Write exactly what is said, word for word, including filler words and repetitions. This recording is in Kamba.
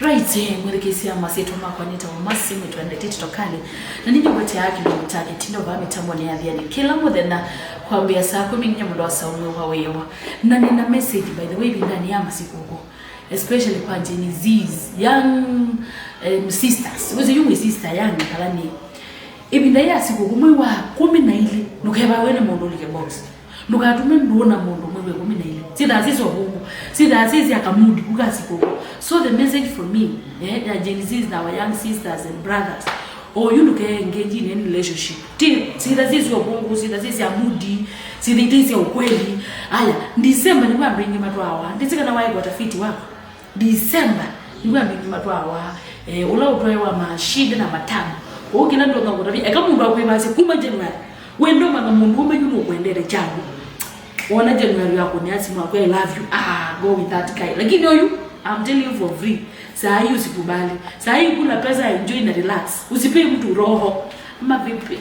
Right, eh, mwĩthukĩĩsya, masyĩtwa makwa nĩtawa Mercy, nĩtwendete titokali, na nĩnyuwetea kĩlungu kya kĩtindo vaa mĩtambonĩ ya Athiani kĩla mũthenya kwambĩa saa kũmi nginya mũndũ wa saa ũmwe wa wĩwa. Na nĩna message, by the way, ĩvindanĩ ya masikũkũ, especially kwa Gen Zs, young, em, sisters. Wĩsĩ yu mwĩ sister young, kana nĩ ĩvinda ya sikũkũ, mwei wa kũmi na ilĩ, ndũkevawe nĩ mũndũ ũlike box. Ndũkatume ndũũ na mũndũ mwei wa ĩkũmi na ilĩ. Syĩthaa syĩ sya ũvũngũ. Syĩthaa syĩ sya kamudi ku ka sikũkũ. So the message for me, eh, ya Gen Zs na our young sisters and brothers, oyu ndũke engage in any relationship. Ti syĩthaa syĩ sya ũvũngũ, syĩthaa syĩ sya mudi, syĩthaa ite sya ũkweli. Aya, December nĩvo andũ aingĩ matwawa. Ndĩsĩ kana waĩkwa tafiti wako. December nĩw'o andũ aingĩ matwawa, eh, ũla ũtwaĩwa mashida na matamu. Kwoou kĩla ndonya kũtavya, eka mũndũ akwĩvasya kuma January. We ndomanya mũndũ ũme yu nũkwendete kyaũ. Wona January akũnĩa simu aku, "I love you." Ah, go with that guy. Lakini oyu, I'm telling you for free. Saa hii usikubali. Saa hii kula pesa, enjoy na relax. Usipee mtu roho. Ama vipi?